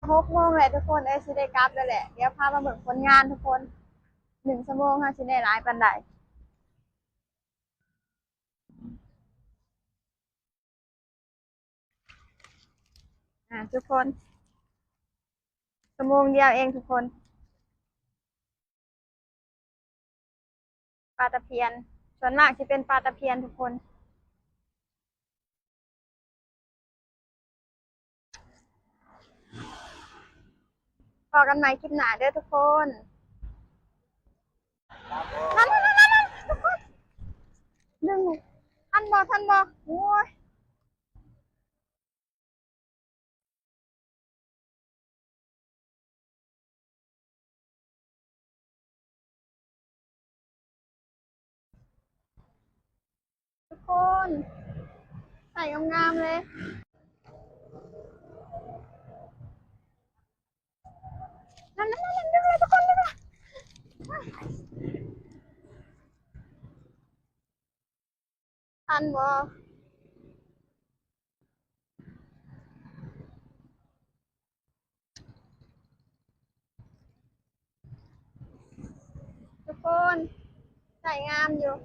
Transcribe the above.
ຫົກໂມງແລ້ວທຸກຄົນເອີຍ ຊິໄດ້ກັບແລ້ວແຫຼະ. ດຽວພາມາເບິ່ງຜົນງານທຸກຄົນ ໜຶ່ງຊົ່ວໂມງເຮົາຊິໄດ້ຫຼາຍປານໃດ. ອ່າ ທຸກຄົນ ຊົ່ວໂມງດຽວເອງທຸກຄົນ. ປາຕະພຽນ ສ່ວນມາກຊິເປັນປາຕະພຽນທຸກຄົນ. ພໍ້ກັນໃໝ່ຄລິບໜ້າເດີທຸກຄົນ. ນັ້ນໆໆໆ ທຸກຄົນ ດຶງ ທັນບໍ່ ທັນບໍ່? ໂອ້ຍ ທຸກຄົນ ໃສ່ງາມໆເລີຍ. ນັ້ນໆໆ ດຶງເລີຍທຸກຄົນ ດຶງເລີຍ. ທັນບໍ່? ທຸກຄົນ ໃສ່ງາມຢູ່.